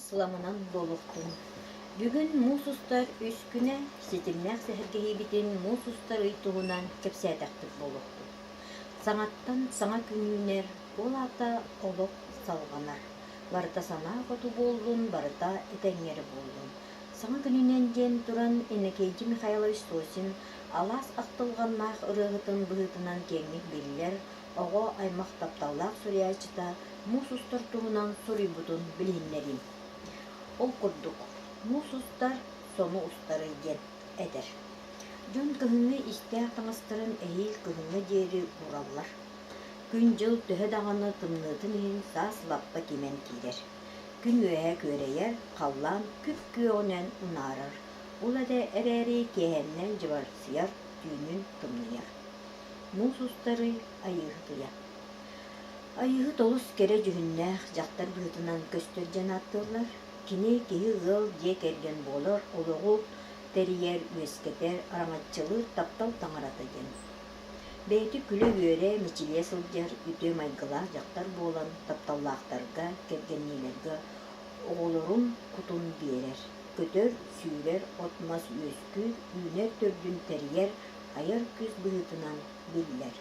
Сыламынан буолуохтун. Бүгүн муус устар үс күнэ ситимнээх сэһэргэһиибитин муус устар ый туһунан кэпсээтэхпит буолуохтун. Саҥаттан саҥа күн үүнэр, ол аата олох салҕанар. Барыта санаа хоту буоллун, барыта этэҥҥэ эрэ буоллун. Саҥа күнүнэн диэн туран Иннокентий Михайлович Сосин алаас ахтылҕаннаах ырыаһытын быһыытынан киэҥник биллэр, оҕо аймах тапталлаах суруйааччыта муус устар туһунан суруйбутун билиһиннэриим. Ол курдук, муус устар, сону устарый диэн этэр. Дьон кыһыҥҥы истээх таҥастарын эһиил кыһыҥҥа диэри уураллар. Күн-дьыл төһө даҕаны тымныытын иһин саас лаппа кимэн киирэр. Күн үөһэ күөрэйэр, халлаан күп-күөҕүнэн унаарар. Ол эрэ эрээри киэһэннэн дьыбарсыйар, түүнүн тымныйар. Муус устарый Айыыһытыйа. Айыыһыт олус кэрэ дьүһүннээх дьахтар быһыытынан көстөр диэн ааттыыллар. Кини киһи ыал, дьиэ кэргэн буолар, олоҕу тэрийэр, үөскэтэр, араҥаччылыыр таптал таҥарата диэн. Бэйэтэ күлэ-үөрэ, мичилийэ сылдьар үтүө майгылаах дьахтар буолан тапталлаахтарга, кэргэнниилэргэ оҕолорун кутун биэрэр, көтөр, сүүрэр, от-мас үөскүүр, үүнэр төрдүн тэрийэр, айар күүс быһыытынан биллэр.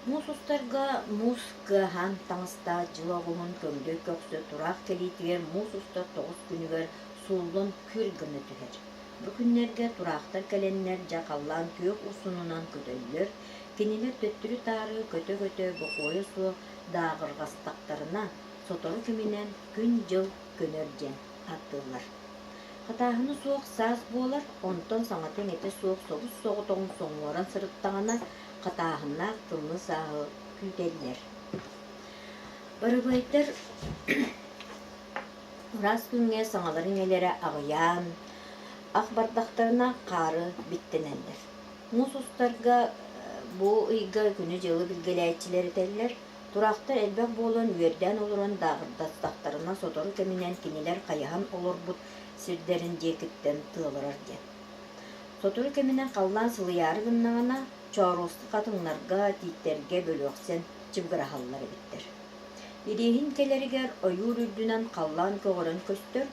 Муус устарга муус кыаһаан таҥастаах дьыл оҕуһун көҥдөй көхсө тураах кэлиитигэр муус устар тоҕус күнүгэр сууллан күр гына түһэр. Бу күннэргэ тураахтар кэлэннэр дьэ халлаан күөх урсунунан көтөллөр, кинилэр төттөрү-таары көтө-көтө бокуойа суох дааҕырҕастахтарына, сотору кэминэн күн-дьыл көнөр диэн ааттыыллар. Хатааһына суох саас буолар, онтон саҥата-иҥэтэ суох собус-соҕотоҕун соҥуоран сырыттаҕына, хатааһыннаах тымныы сааһы күүтэллэр. Барыбыайдар ыраас күҥҥэ саҥаларын-иҥэлэрэ аҕыйаан, ах бардахтарына хаары биттэнэллэр. Муус устарга бу ыйга күнү-дьылы билгэлээччилэр этэллэр, Тураахтар элбэх буолан үөрдээн олорон дааҕырдастахтарына сотору кэминэн кинилэр хайаһан олорбут сирдэрин диэкиттэн тыалырар диэн. Сотору кэминэн халлаан сылыйаары гыннаҕына, чооруоска хатыҥнарга, тииттэргэ бөлүөхсэн чыбыгыраһаллар эбиттэр. Ириэһин кэлэригэр ойуур үрдүнэн халлаан көҕөрөн көстөр,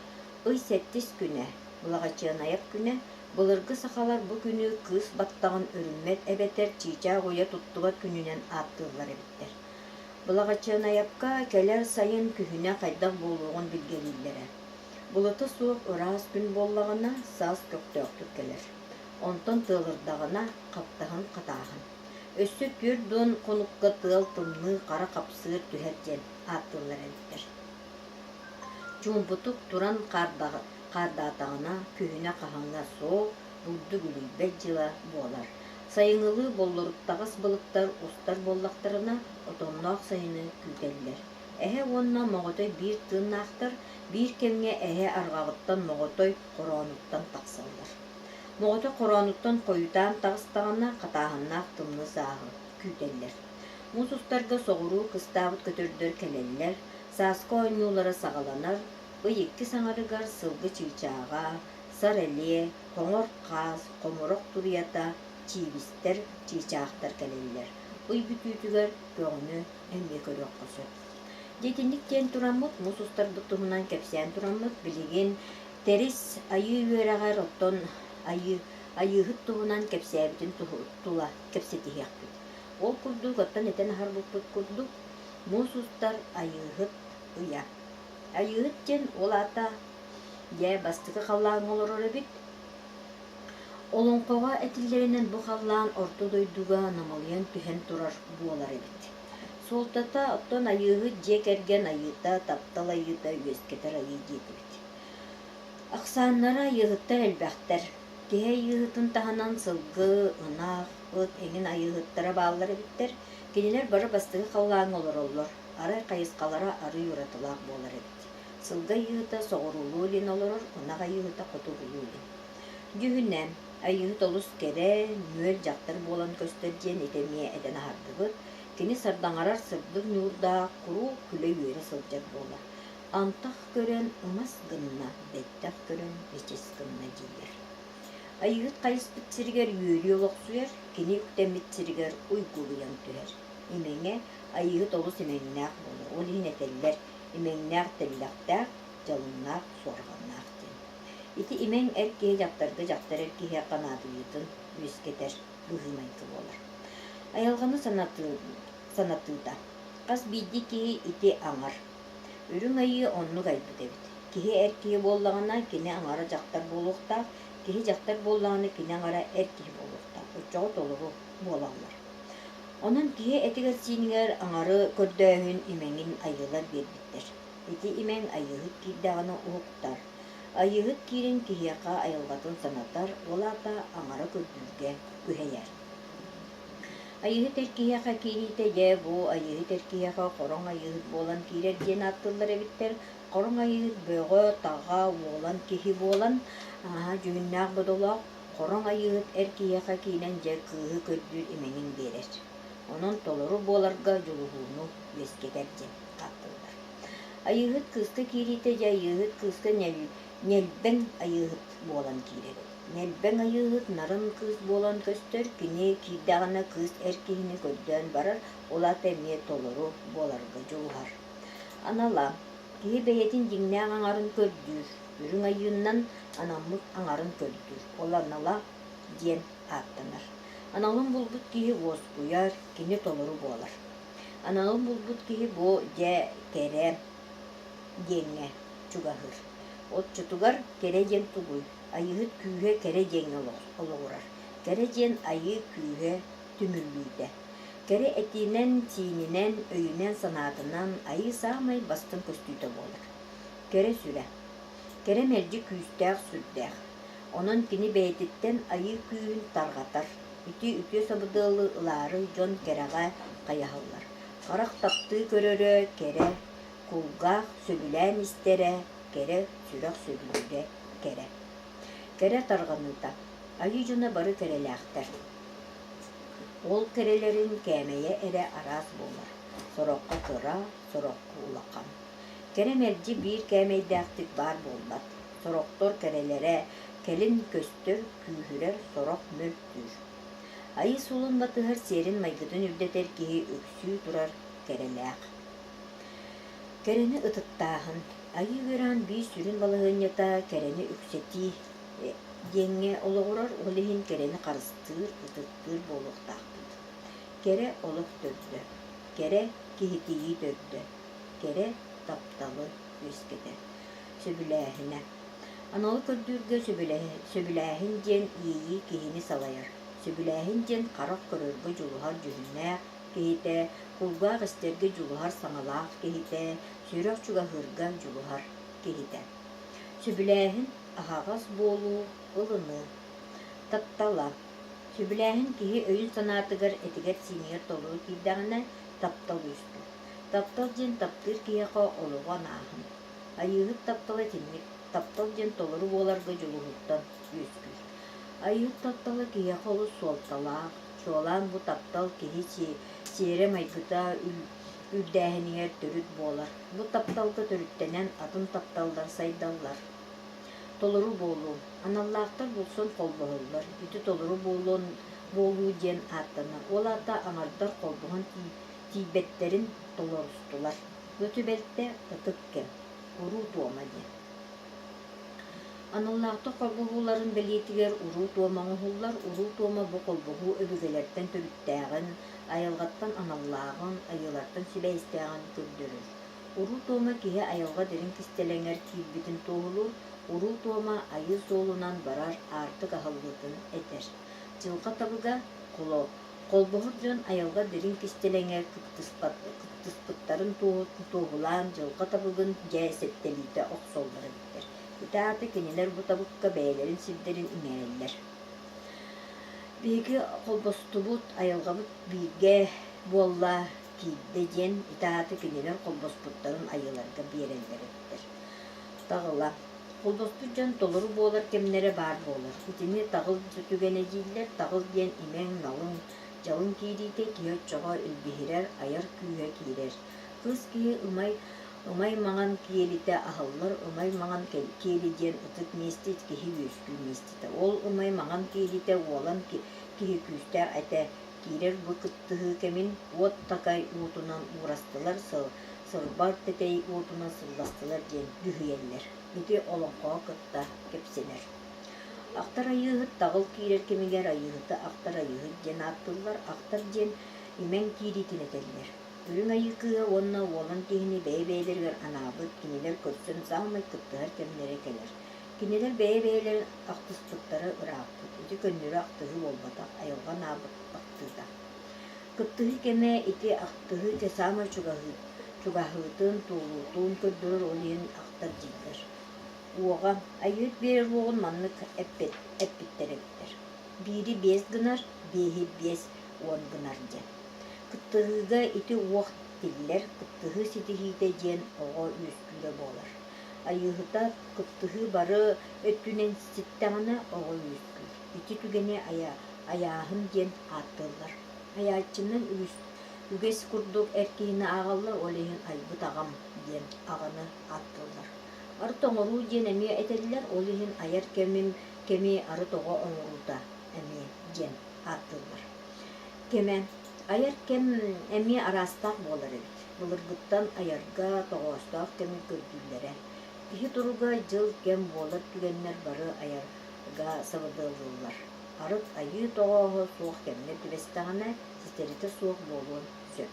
ый сэттис күнэ, Былаҕачыанайап күнэ, былыргы сахалар бу күнү кыыс баттаҕын өрүммэт эбэтэр чыычаах уйа туттубат күнүнэн ааттыыллар эбиттэр. Былаҕачыанайапка кэлэр сайын күһүнэ хайдах буолуоҕун билгэлииллэрэ. Былыта суох ыраас күн буоллаҕына, саас көхтөөхтүк кэлэр. Онтон тыалырдаҕына, хаптаһын хатааһын. Өссө 40 хонукка тыал тымныы хара хапсыыр түһэр диэн ааттыыллар эбиттэр. Чуумпутук туран хаардаатаҕына, күһүнэ хаһыҥа суох, бурдук үлүйбэт дьыла буолар. Сайыҥҥылыы боллоруттаҕас былыттар устар буоллахтарына, отонноох сайыны күүтэллэр. Эһэ уонна моҕотой биир тыыннаахтар, биир кэмҥэ эһэ арҕаҕыттан моҕотой хороонуттан тахсаллар. Моҕотой хороонуттан хойутаан таҕыстаҕына, хатааһыннаах тымныы сааһы күүтэллэр. Муус устарга соҕуруу кыстаабыт көтөрдөр кэлэллэр, Сааскы оонньуулара саҕаланар, ый иккис аҥарыгар сылгы чыычааҕа, сар элиэ, хоҥор хаас, хомурах туруйата, чиибистэр, чыычаахтар кэлэллэр. Ый бүтүүтүгэр көҕөнү эмиэ көрүөххэ сөп. Дьэ итинник диэн тураммыт, муус устарбыт туһунан кэпсээн тураммыт, билигин Тэрис айыы үөрэҕэр оттон айыы, айыыһыт туһунан кэпсээбитин тула кэпсэтиһиэхпит. Ол курдук оттон этэн аһарбыппыт курдук, Муус устар Айыыһыт ыйа. Айыыһыт диэн ол аата дьэ бастакы халлааҥҥа олорор эбит. Олоҥхоҕо этиллэринэн бу халлаан орто дойдуга намылыйан түһэн турар буолар эбит. Суолтата оттон Айыыһыт дьиэ кэргэн айыыта, таптал айыыта үөскэтэр айыы диэтибит. Ахсааннара айыыһыттар элбэхтэр. Киһи айыыһытын таһынан сылгы, ынах, ыт эҥин айыыһыттара бааллар эбиттэр. Кинилэр бары бастакы халлааҥҥа олороллор, арай хайысхалара арыый уратылаах буолар эбит. Сылгы айыыһыта соҕуруулуу илин олорор, ынах айыыһыта хотугулуу илин. Дьүһүнэ Айыыһыт олус кэрэ, нүөл дьахтар буолан көстөр диэн ити эмиэ этэн аһардыбыт. Кини сардаҥарар сырдык ньуурдаах, куруук күлэ-үөрэ сылдьар буолар. Антах көрөн ымас гынна, бэттэх көрөн мичис гынна дииллэр. Айыыһыт хайыспыт сиригэр үөрүү олохсуйар, кини үктэммит сиригэр уйгулуйан түһэр. Имэҥэ Айыыһыт олус имэҥнээх буолар, ол иһин этэллэр. Имэҥнээх тэллэхтээх, дьалыҥнаах суорҕаннаах диэн. Ити имэҥ эр киһи дьахтарга дьахтар эр киһиэхэ наадыйыытын үөскэтэр быһыы-майгы буолар. Айылҕаны санатыыта. Хас биирдии киһи ити аҥар. Үрүҥ айыы оннук айбыт эбит. Киһи эр киһи буоллаҕына, кини аҥара дьахтар буолуохтаах, киһи дьахтар буоллаҕына, кини аҥара эр киһи буолуохтаах. Оччоҕо толору буолаллар. Онон киһи этигэр-сиинигэр аҥары көрдөөһүн имэҥин айыылар биэрбиттэр. Ити имэҥ айыыһыт киирдэҕинэ уһуктар. Айыыһыт киирэн киһиэхэ айылҕатын санатар, ол аата аҥара көрдүүргэ күһэйэр. Айыыһыт эр киһиэхэ киириитэ дьэ бу айыыһыт эр киһиэхэ хороҥ айыыһыт буолан киирэр диэн ааттыыллар эбиттэр. Хороҥ айыыһыт бөҕө-таҕа уолан киһи буолан, аһа дьүһүннээх бодолоох, хороҥ айыыһыт эр киһиэхэ киирэн дьэ кыыһы көрдүүр имэҥин биэрэр. Онон толору буоларга дьулуһууну үөскэтэр диэн ааттыыллар. Айыыһыт кыыска киириитэ дьэ айыыһыт кыыска ньэлбэҥ айыыһыт буолан киирэр. Ньэлбэҥ айыыһыт нарын кыыс буолан көстөр, кини киирдэҕинэ кыыс эр киһини көрдөөн барар, ол аата эмиэ толору буоларга дьулуһар. Анала киһи бэйэтин дьиҥнээх аҥарын көрдүүр, үрүҥ айыыннан анаммыт аҥарын көрдүүр, ол анала диэн ааттанар. Аналын булбут киһи уоскуйар, кини толору буолар. Аналын булбут киһи бу дьэ кэрэ диэҥҥэ чугаһыыр. Оччотугар кэрэ диэн тугуй? Айыыһыт күүһэ кэрэ диэҥҥэ олоҕурар. Кэрэ диэн айыы күүһэ түмүллүүтэ. Кэрэ этиинэн, сиининэн, өйүнэн-санаатынан айыы саамай бастыҥ көстүүтэ буолар. Кэрэ сүрэ. Кэрэ мэлдьи күүстээх сүрдээх. Онон кини бэйэтиттэн айыы күүһүн тарҕатар. Ити үтүө сабыдыалы ылаары дьон кэрэҕэ хайаһаллар. Харах таптыы көрөрө кэрэ, кулгаах сөбүлээн истэрэ кэрэ, сүрэх сөбүлүүрэ кэрэ. Кэрэ тарҕаныыта. Айыы дьоно бары кэрэлээхтэр. Ол кэрэлэрин кээмэйэ эрэ араас буолар. Сороххо кыра, сороххо улахан. Кэрэ мэлдьи биир кээмэйдээхтик баар буолбат. Сорохтор кэрэлэрэ кэлин көстөр, күүһүрэр, сорох мөлтүүр. Айыы суолун батыһар сиэрин-майгытын үрдэтэр киһи үксүү турар кэрэлээх. Кэрэни ытыктааһын. Айыы үөрэҕин биир сүрүн балаһыанньата кэрэни үксэтии диэҥҥэ олоҕурар, ол иһин кэрэни харыстыыр, ытыктыыр буолуохтаахпыт. Кэрэ олох төрдө. Кэрэ киһитийии төрдө. Кэрэ тапталы үөскэтэр. Сөбүлээһинэ. Аналы көрдүүргэ сөбүлээһин диэн иэйии киһини салайар. Сөбүлээһин диэн харах көрөргө дьулуһар дьүһүннээх киһитэ, кулгаах истэргэ дьулуһар саҥалаах киһитэ, сүрэх чугаһыырга дьулуһар киһитэ. Сөбүлээһин аһаҕас буолуу, ылыныы. Таптала. Сөбүлээһин киһи өйүн-санаатыгар, этигэр-сиинигэр толору киирдэҕинэ, таптал үөскүүр. Таптал диэн таптыыр киһиэхэ олоҕу анааһын. Айыыһыт таптала итинник, таптал диэн толору буоларга дьулуһууттан үөскүүр. Айыыһыт таптала киһиэхэ олус суолталаах, чуолаан бу таптал киһи сиэрэ-майгыта үрдээһинигэр төрүт буолар. Бу тапталга төрүттэнэн атын тапталлар сайдаллар. Толору буолуу. Аналлаахтар булсан холбоһоллор. Ити толору буолуон буолуу диэн ааттанар. Ол аата аҥардар холбоһон тиийбэттэрин толорустулар. Бу түбэлтэ ытык кэм, уруу туома диэн. Аналлаахтар холбоһууларын бэлиэтигэр уруу туома оҥоһуллар. Уруу туома бу холбоһуу өбүгэлэртэн төрүттээҕин, айылҕаттан аналлааҕын, айыылартан сибээстээҕин көрдөрөр. Уруу туома киһи айылҕа дириҥ кистэлэҥэр киирбитин туоһулуур, уруу туома айыы суолунан барар аартык аһыллыытын этэр. Дьылҕа табыга холбоһор дьон айылҕа дириҥ кистэлэҥэр кыттыспыттарын туоһулаан дьылҕа табыгын дьэ сэттэлиитэ охсоллор эбиттэр. Ити аата кинилэр бу табыкка бэйэлэрин сирдэрин иҥэрэллэр. Биһиги холбостубут, айылҕабыт бииргэ буолла, киирдэ диэн ити аата кинилэр холбоспуттарын айыыларга биэрэллэр эбиттэр. Таҕыла. Холбоспут дьон толору буолар кэмнэрэ баар буолар. Итини таҕыл түгэнэ дииллэр. Таҕыл диэн имэҥ, налыҥ, дьалыҥ киириитэ киһи оччоҕо илбиһирэр, айар күүһэ киирэр. Кыыс киһи ымай ымай маҥан киэлитэ аһыллар, ымай маҥан киэли диэн ытык миэстэ киһи үөскүүр миэстэтэ. Ол ымай маҥан киэлитэ уолан киһи күүстээх этэ. Киирэр бу кыттыһыы кэмин уот такай уутунан уурастылар, сырбар тэтэй уутунан сылластылар диэн дьүһүйэллэр. Ити олоҥхоҕо кытта кэпсэнэр. Ахтар Айыыһыт таҕыл киирэр кэмигэр Айыыһыты Ахтар Айыыһыт диэн ааттыыллар, Ахтар диэн имэҥ киириитин этэллэр. Үрүҥ Айыы кыыһа уонна уолан киһини бэйэ-бэйэлэригэр анаабыт, кинилэр көрсөн саамай кыттыһар кэмнэрэ кэлэр. Кинилэр бэйэ-бэйэлэрин ахтыспыттара ырааппыт, ити көннөрү ахтыһыы буолбатах, айылҕа анаабыт ахтыыта. Кыттыһыы кэмэ ити ахтыһыы дьэ саамай чугаһыытын, туолуутун көрдөрөр, ол иһин ахтар дииллэр. Уоҕа, Айыыт биэрэр уоҕун маннык эппиттэр эбиттэр: биири биэс гынар, биэһи 50 гынар диэн. Кыттыһыыга ити уох тиллэр, кыттыһыы ситиһиитэ диэн оҕо үөскүүрэ буолар. Айыыһыта кыттыһыы бары өттүнэн ситтэҕинэ оҕо үөскүүр. Ити түгэни айааһын диэн ааттыыллар. Айааччынан үгэс курдук эр киһини ааҕаллар, ол иһин айбыт аҕам диэн аҕаны ааттыыллар. Арыт оҥоруу диэн эмиэ этэллэр, ол иһин айар кэмим кэми арыт оҕо оҥоруута эмиэ диэн ааттыыллар. Кэмэ айар кэм эмиэ араастаах буолар эбит. Былыргыттан айарга тоҕоостоох кэми көрдүүллэрэ. Киһи туруга дьыл-кэм буолар түгэннэр бары айарга сабыдыаллыыллар. Арыт айыы тоҕооһо суох кэмҥэ түбэстэҕинэ, ситэритэ суох буолуон сөп.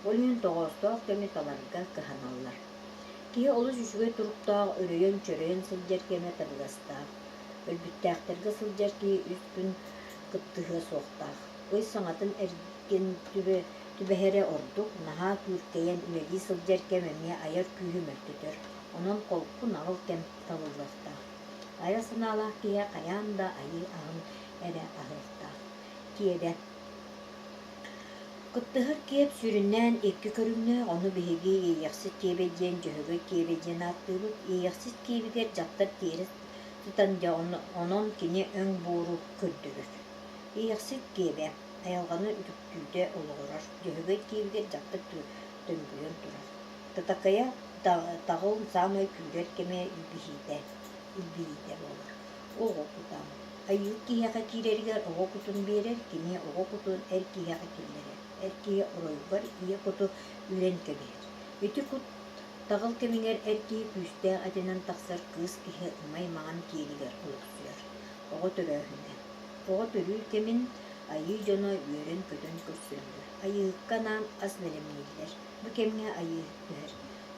Ол иһин тоҕоостоох кэми таларга кыһаналлар. Киһи олус үчүгэй туруктаах, өрөйөн-чөрөйөн сылдьар кэмэ табыгастаах. Өлбүттээхтэргэ сылдьар киһи үс күн кыттыһыа суохтаах. Ый саҥатын эргин түбэһэрэ ордук, наһаа күүркэйэн үлэлии сылдьар кэм эмиэ айар күүһү мөлтөтөр, онон холку, наҕыл кэм талыллыахтаах. Айар санаалаах киһи хайаан да айыы аһын эрэ аһыахтаах. Киэбэ Кыттыһар киэп сүрүннээн икки көрүҥнээх, ону биһиги Иэйэхсит киэбэ диэн, Дьөһөгөй киэбэ диэн ааттыыбыт. Иэйэхсит киэбигэр дьахтар тиэрэ сытан дьэ онон кини өҥ буору көрдөрөр. Иэйэхсит киэбэ айылҕаны үтүктүүтэ олоҕурар, Дьөһөгөй киэбигэр дьахтар төҥкөйөн турар. Татакайа таҕыл саамай күүрэр кэмэ илбиһиитэ, илбийиитэ буолар. Оҕо кута Айыы киһиэхэ киирэригэр оҕо кутун биэрэр, кини оҕо кутун эр киһиэхэ киллэрэр. Эр киһи оройугар ийэ куту үрэн кэбиһэр. Ити кут таҕыл кэмигэр эр киһи күүстээх этинэн тахсар кыыс киһи ымай маҥан киэлигэр олохсуйар. Оҕо төрөөһүнэ. Оҕо төрүүр кэмин айыы дьоно үөрэн-көтөн көрсөллөр. Айыыһыкка анаан ас бэлэмнииллэр. Бу кэмҥэ айыыһыт түһэр.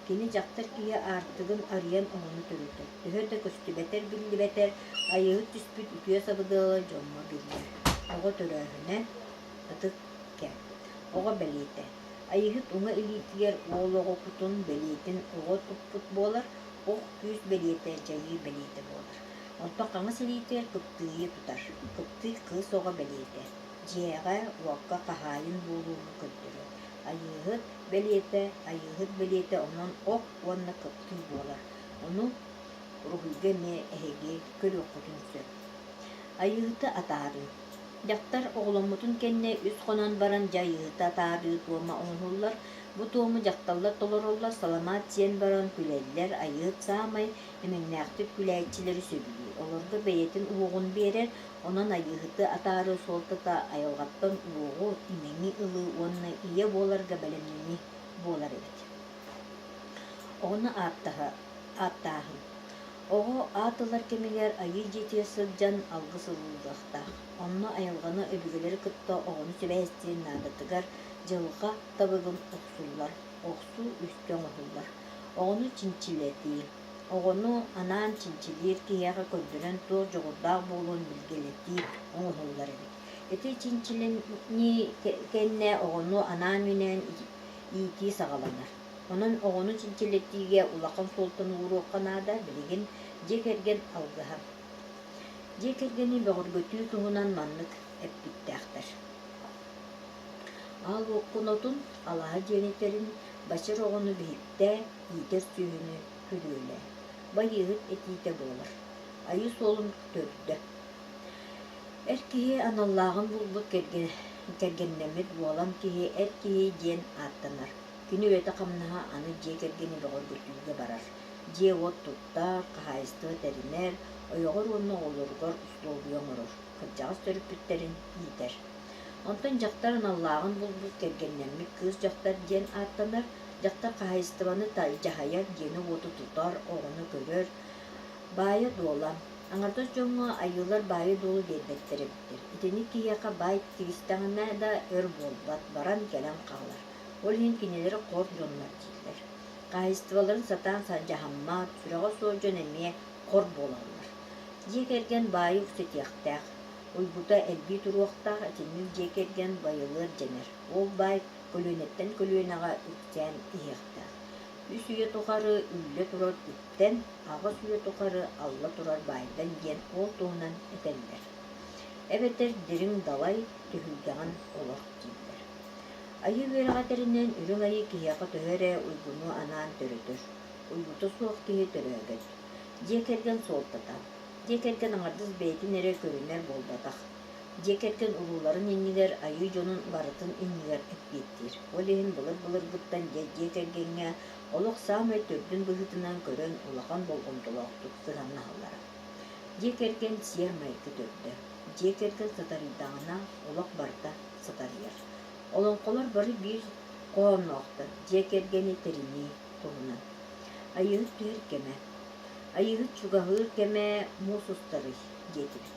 Кини дьахтар киһи аартыгын арыйан оҕону төрөтөр. Төһө да көстүбэтэр-биллибэтэр, айыыһыт түспүт үтүө сабыдыала дьоҥҥо биллэр. Оҕо төрөөһүнэ ытык кэм. Оҕо бэлиэтэ. Айыыһыт уҥа илиитигэр уол оҕо кутун бэлиэтин оҕо туппут буолар, ох күүс бэлиэтэ дьайыы бэлиэтэ буолар. Онтон хаҥас илиитигэр кыптыыйы тутар. Кыптый кыыс оҕо бэлиэтэ. Дьиэҕэ, уокка хаһаайын буолууну көрдөрөр. Айыыһыт бэлиэтэ, айыыһыт бэлиэтэ онон ох уонна кыптый буолар. Ону уруһуйга эмиэ эһиги көрүөххүтүн сөп. Айыыһыты атаарыы. Дьахтар оҕоломмутун кэннэ үс хонон баран дьэ айыыһыты атаарыы туома оҥоһуллар. Бу туому дьахталлар толороллор, саламаат сиэн баран күлэллэр, айыыһыт саамай имэҥнээхтик күлээччилэри сөбүлүүр. Олорго бэйэтин уһуоҕун биэрэр, Онон Айыыһыты атаарыы суолтата айылҕаттан уоҕу, имэҥи ылыы уонна ийэ буоларга бэлэмнэнии буолар эбит. Оҕону ааттааһын. Оҕо аат ылар кэмигэр Айыы дьиэтигэр сылдьан алгыс ылыллыахтаах. Онно айылҕаны өбүгэлэри кытта оҕону сибээстиир наадатыгар дьылҕа табыгын охсуллар, охсуу үстэ оҥоһуллар. Оҕону чинчилэтии. Оҕону анаан чинчилиир киһиэхэ көрдөрөн туох дьоҕурдаах буолуон билгэлэтии оҥоһуллар эбит. Ити чинчилэнии кэннэ оҕону анаан-минээн иитии саҕаланар. Онон оҕону чинчилэтиигэ улахан суолтаны ууруохха наада, билигин дьиэ кэргэн алгыһа. Дьиэ кэргэни бөҕөргөтүү туһунан маннык эппиттээхтэр. Аал уоккун отун, алаһа дьиэни тэрин, бачыр оҕону биһиктээ, иитэр сүөһүнү күрүөлээ. Байыыһыт этиитэ буолар. Айыы суолун төрдө. Эр киһи аналлааҕын булбут кэргэннэммит буолан киһи эр киһи диэн ааттанар. Кини үлэтэ-хамнаһа аны дьиэ кэргэни бөҕөргөтүүгэ барар. Дьиэ-уот туттар, хаһаайыстыба тэринэр, ойоҕор уонна оҕолоругар услуобуйа оҥорор, кырдьаҕас төрөппүттэрин иитэр. Онтон дьахтар аналлааҕын булбут кэргэннэммит кыыс дьахтар диэн ааттанар. Дьахтар хаһаайыстыбаны дьаһайар, дьиэни-уоту тутар, оҕону көрөр. Баайа-дуола. Аҥардас дьоҥҥо айыылар баайы-дуолу биэрбэттэр эбиттэр. Итинник киһиэхэ баай тигистэҕинэ да өр буолбат, баран-кэлэн хаалар. Ол иһин кинилэри хор дьоннор дииллэр. Хаһаайыстыбаларын сатаан дьаһаммат, сүрэҕэ суох дьон эмиэ хор буолаллар. Дьиэ кэргэн баайы үксэтиэхтээх, уйгута элбии туруохтаах итинник дьиэ кэргэн байылыат дэнэр. Ол баай көлүөнэттэн көлүөнэҕэ үктээн иһиэхтээх. Үс үйэ тухары үллэ турар үптэн, 8 үйэ тухары алла турар баайдан диэн ол туһунан этэллэр. Эбэтэр дириҥ далай түһүлгэҕин олох дииллэр. Айыы үөрэҕэ этэринэн, үрүҥ айыы киһиэхэ төһө эрэ уйгуну анаан төрөтөр. Уйгута суох киһи төрөөбөт. Дьиэ кэргэн суолтата. Дьиэ кэргэн аҥардас бэйэтин эрэ көрүнэр буолбатах. Дьиэ кэргэн урууларын иннигэр айыы дьонун барытын иннигэр эппиэттиир. Ол иһин былыр-былыргыттан дьэ дьиэ кэргэҥҥэ олох саамай төрдүн быһыытынан көрөн улахан болҕомтолоохтук сыһыаннаһаллара. Дьиэ кэргэн сиэр-майгы төрдө. Дьиэ кэргэн сатарыйдаҕына олох барыта сатарыйар. Олоҥхолор бары биир хоһоонноохтор дьиэ кэргэни тэринии туһунан. Айыыһыт түһэр кэмэ. Айыыһыт чугаһыыр кэмэ муус устарый диэтибит.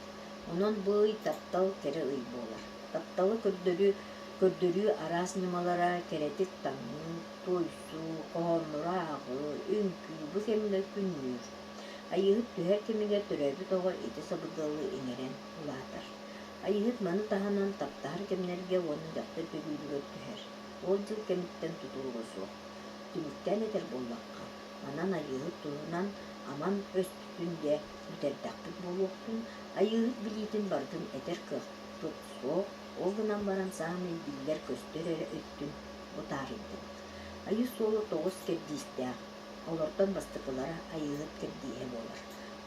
Онон бу ый таптал кэрэ ый буолар. Тапталы көрдөрүү, көрдөрүү араас ньымалара кэрэтик таҥныы, туойсуу, хоһооннору ааҕыы, үҥкүү бу кэмҥэ күннүүр. Айыыһыт түһэр кэмигэр төрөөбүт оҕо ити сабыдыалы иҥэрэн улаатар. Айыыһыт маны таһынан таптаһар кэмнэргэ уонна дьахтар төрүүрүгэр түһэр. Ол дьыл кэмиттэн тутулуга суох. Түмүктээн этэр буоллахха, манан Айыыһыт туһунан аман өспүтүн дьэ бүтэрдэхпит буолуохтун, Айыыһыт билиитин барытын этэр кыахпыт суох, ол гынан баран саамай биллэр-көстөр эрэ өттүн утаарыйдыбыт. Айыы суола тоҕус кэрдиистээх, олортон бастакылара Айыыһыт кэрдииһэ буолар.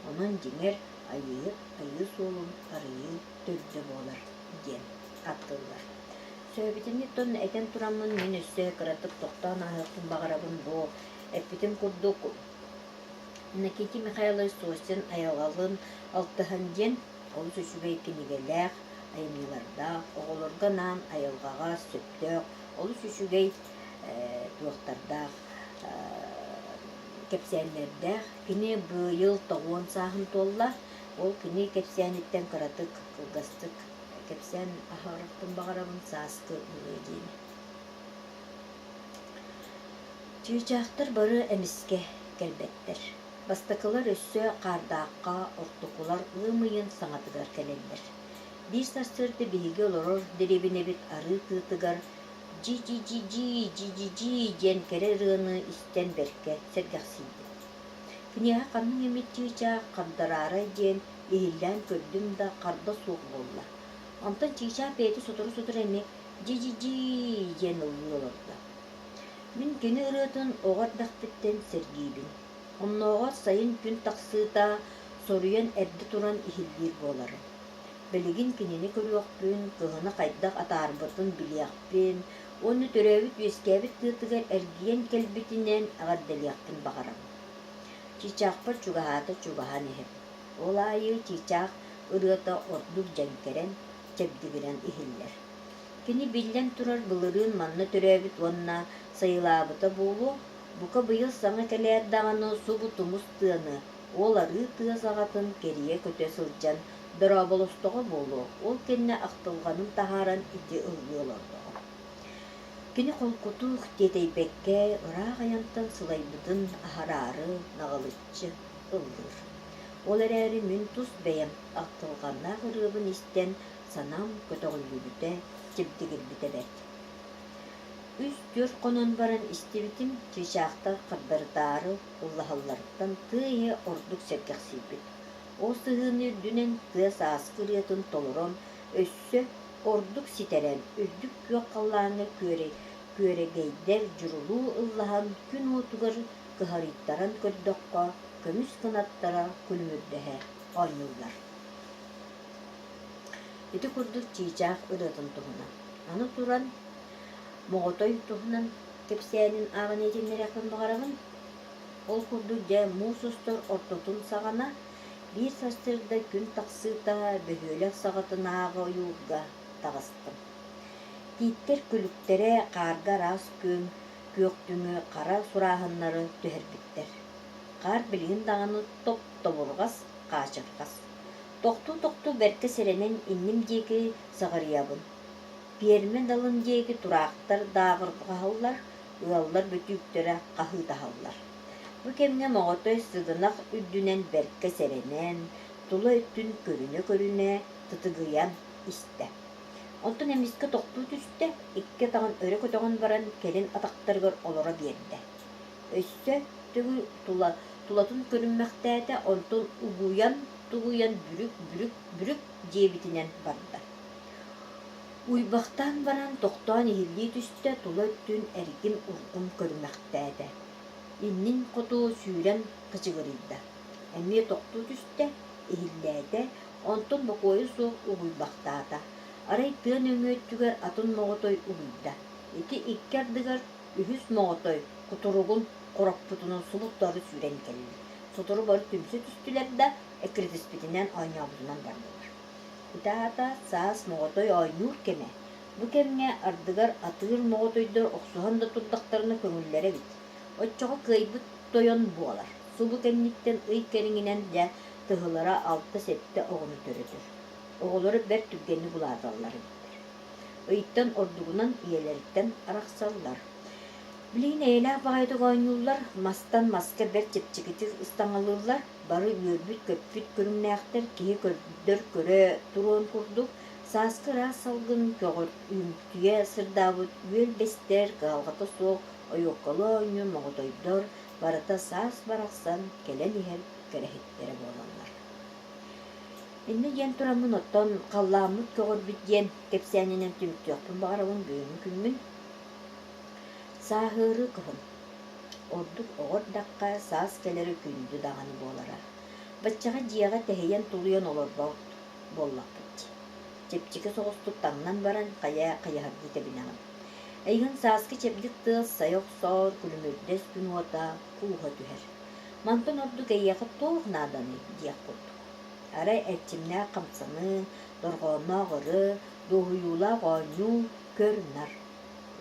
Онон дьиҥэр Айыыһыт айыы суолун арыйыы төрдө буолар диэн аттыллар. Сөбүтүнүттэн этэн тураммын мин өссө кыратык тохтоон ааһыахпын баҕарабын бу эппитим курдук Иннокентий Михайлович Сосин айылҕалыын алтыһан диэн олус үчүгэй кинигэлээх, айымньылардаах, оҕолорго анаан айылҕаҕа сөптөөх, олус үчүгэй туохтардаах кэпсээннэрдээх. Кини быйыл тоҕуон сааһын туолла. Ол кини кэпсээниттэн кыратык, кылгастык кэпсээн аһарыахпын баҕарабын сааскы ырыа диэни. Чыычаахтар бары эмискэ кэлбэттэр. Бастакылар өссө хаардаахха, ортокулар ыам ыйын саҥатыгар кэлэллэр. Биир сарсыарда биһиги олорор дэриэбинэбит арыы тыатыгар «Дьи-дьи-дьи-дьи, дьи-дьи-дьи» диэн кэрэ ырыаны истэн бэркэ сэргэхсийдим. Киниэхэ ханнык эмит чыычаах хардараарай диэн иһиллээн көрдүм да, харда суох буолла. Онтон чыычаах бэйэтэ сотору-сотору эмиэ «дьи-дьи-дьи» диэн ыллыы олордо. Мин кини ырыатын оҕо эрдэхпиттэн сэргиибин. Оннооҕор сайын күн тахсыыта соруйан эрдэ туран иһиллиир буоларым. Билигин кинини көрүөхпүн, кыһыны хайдах атаарбытын билиэхпин уонна төрөөбүт-үөскээбит тыатыгар эргийэн кэлбитинэн эҕэрдэлиэхпин баҕарабын. Чыычаахпар чугаһаата чугаһаан иһэбин. Ол аайы чыычаах ырыата ордук дьэҥкэрэн, чэбдигирэн иһиллэр. Кини биллэн турар былырыын манна төрөөбүт уонна сайылаабыта буолуо, бука быйыл саҥа кэлээт даҕаны субу тумус тыаны, уол арыы тыа саҕатын кэрийэ көтө сылдьан дорооболостоҕо буолуо, ол кэннэ ахтылҕанын таһааран ити ыллыы олордоҕо. Кини холкутук тиэтэйбэккэ ыраах айантан сылайбытын аһараары наҕылыччы ыллыыр. Ол эрээри мин тус бэйэм ахтылҕаннаах ырыабын истэн санаам көтөҕүллүбүтэ, чэбдигирбитэ бэрт. Үс-түөрт хонон баран истибитим, чыычаахтар хардарытаары ыллаһалларыттан тыа иһэ ордук сэргэхсийбит. Ол сыһыыны үрдүнэн тыа сааскы ырыатын толорон, өссө ордук ситэрэн, үрдүк күөх халлааҥҥа күөрэгэйдэр дьурулуу ыллаһан күн уотугар кыһарыйтаран көрдөххө, көмүс кынаттара күлүмүрдэһэ оонньууллар. Ити курдук чыычаах ырыатын туһунан. Аны туран, моҕотой туһунан кэпсээнин ааҕан иһитиннэриэхпин баҕарабын. Ол курдук дьэ муус устар ортотун саҕана биир сарсыарда күн тахсыыта бөһүөлэк саҕатынааҕы ойуурга таҕыстым. Тииттэр күлүктэрэ хаарга араас күн күөхтүҥү хара сурааһыннары түһэрбиттэр. Хаар билигин даҕаны топ-тобурҕас, хаачырҕас. Тохтуу-тохтуу бэркэ сэрэнэн инним диэки саҕарыйабын. Пиэрмэ далын диэки тураахтар дааҕырҕаһаллар, ыаллар бөтүүктэрэ хаһыытаһаллар. Бу кэмҥэ моҕотой сыгынах үрдүнэн бэркэ сэрэнэн, тула өттүн көрүнэ-көрүнэ тытыгыйан истэ. Онтон эмискэ тохтуу түстэ, икки атаҕын өрө көтөҕөн баран кэлин атахтарыгар олоро биэрдэ. Өссө төгүл тула, тулатын көрүммэхтээтэ, онтон угуйан-тугуйан бүрүк-бүрүк-бүрүк диэбитинэн барда. Уйбахтаан баран тохтоон иһиллии түстэ, тула өттүн эргим-ургум көрүмэхтээтэ. Иннин хоту сүүрэн кычыгырыйда. Эмиэ тохтуу түстэ, иһиллээтэ, онтон бокуойа суох угуйбахтаата. Арай тыа нөҥүө өттүгэр атын моҕотой угуйда. Ити икки ардыгар үһүс моҕотой кутуругун хороппутунан сулуттары сүүрэн кэллэ. Сотору бары түмсэ түстүлэр да, эккирэтиспитинэн оонньообутунан бардылар. Ити аата саас моҕотой оонньуур кэмэ. Бу кэмҥэ ардыгар атыыр моҕотойдор охсуһан да турдахтарына көҥүллэрэ эбит. Оччоҕо кыайбыт тойон буолар. Субу кэнниттэн ый кэриҥинэн дьэ тыһылара алта-сэттэ оҕону төрөтөр. Оҕолоро бэрт түргэнник улааталлар эбиттэр. Ыйтан ордугунан ийэлэриттэн арахсаллар. Билигин эйэлээх баҕайытык оонньууллар, мастан маска бэрт чэпчэкитик ыстаҥалыыллар, бары үөрбүт-көппүт көрүҥнээхтэр, киһи көрдөр көрө туруон курдук, сааскы ыраас салгын көҕөрүмтүйэ сырдаабыт үөл бэстэр, кыһалҕата суох ойуоккалыы оонньуур моҕотойдор барыта саас барахсан кэлэн иһэр кэрэһиттэрэ буолаллар. Инньэ диэн тураммын оттон халлааммыт көҕөрбүт диэн кэпсээнинэн түмүктүөхпүн баҕарабын бүгүҥҥү күммүн. Сааһыары кыһын. Ордук оҕо эрдэххэ саас кэлэрэ күндү даҕаны буолара. Баччаҕа дьиэҕэ тэһийэн-тулуйан олорбот буоллахпыт дии. Чэпчэки соҕустук таҥнан баран хайа хайаһардыы тэбинэҕин. Эйигин сааскы чэбдик тыал сайа охсоор, күлүмүрдэс күн уота кууһа түһэр. Мантан ордук эйиэхэ туох нааданый диэх курдук. Арай эрчимнээх хамсаныы, дорҕоонноох ырыа, дуоһуйуулаах оонньуу, көр-нар.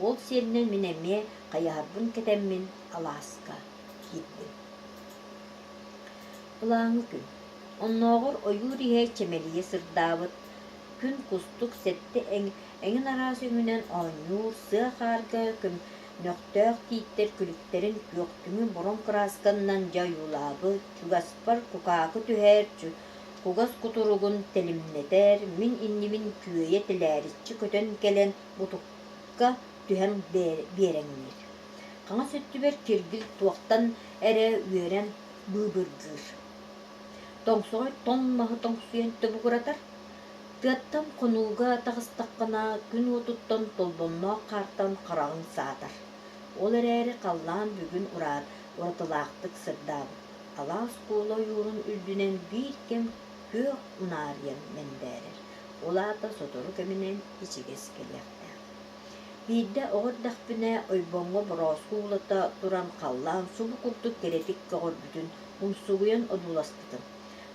Ол сиэринэн мин эмиэ хайаһарбын кэтэммин алааска киирдим. Ылааҥы күн. Оннооҕор ойуур иһэ чэмэлийэ сырдаабыт, күн кустук сэттэ эҥин араас өҥүнэн оонньуур, сыа хаарга көмнөхтөөх тииттэр күлүктэрин күөхтүҥү бороҥ кыраасканнан дьэ ойуулаабыт, чугаспар кукаакы түһэр, кугас кутуругун тэлимнэтэр, мин иннибин күөйэ тэлээриччи көтөн кэлэн мутукка түһэн биэрэҥниир. Хаҥас өттүбэр киргил туохтан эрэ үөрэн быыбыргыыр. Тоҥсоҕой тоҥ маһы тоҥсуйан тобугуратар. Тыаттан хонууга таҕыстаххына күн уотуттан толбонноох хаартан хараҕыҥ саатар. Ол эрээри халлаан бүгүн уратылаахтык сырдаабыт. Алаас куола ойуурун үрдүнэн биир кэм күөх унаарыйан мэндээрэр. Ол аата сотору кэминэн ичигэс кэлиэхтээх. Биирдэ оҕо эрдэхпинэ ойбоҥҥо борооску уулата туран халлаан субу курдук кэрэтик көҕөрбүтүн умсугуйан одууласпытым.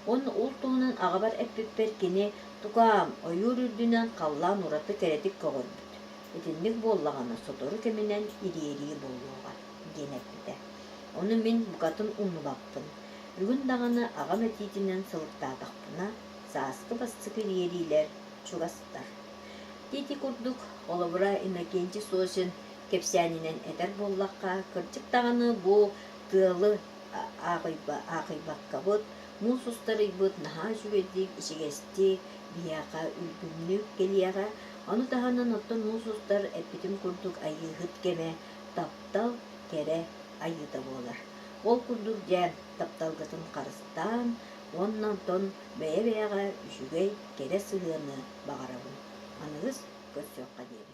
Уонна ол туһунан аҕабар эппиппэр кини «Тукаам, ойуур үрдүнэн халлаан ураты кэрэтик көҕөрбүт. Итинник буоллаҕына сотору кэминэн ириэрии буолуоҕа» диэн эппитэ. Ону мин букатын умнубаппын. Бүгүн даҕаны аҕам этиитинэн сылыктаатахпына, сааскы бастакы ириэриилэр чугастар. Ити курдук, холобура, Иннокентий Сосин кэпсээнинэн этэр буоллахха, кырдьык даҕаны бу тыалы аахыйбаккабыт, муус устар ыйбыт наһаа үчүгэйдик, ичигэстик, биһиэхэ өлгөмнүк кэлиэҕэ. Ону таһынан оттон муус устар эппитим курдук айыыһыт кэмэ таптал, кэрэ айыыта буолар. Ол курдук дьэ тапталгытын харыстаан уонна онтон бэйэ-бэйэҕэ үчүгэй, кэрэ сыһыаны баҕарабын. Аныгыс көрсүөххэ диэри.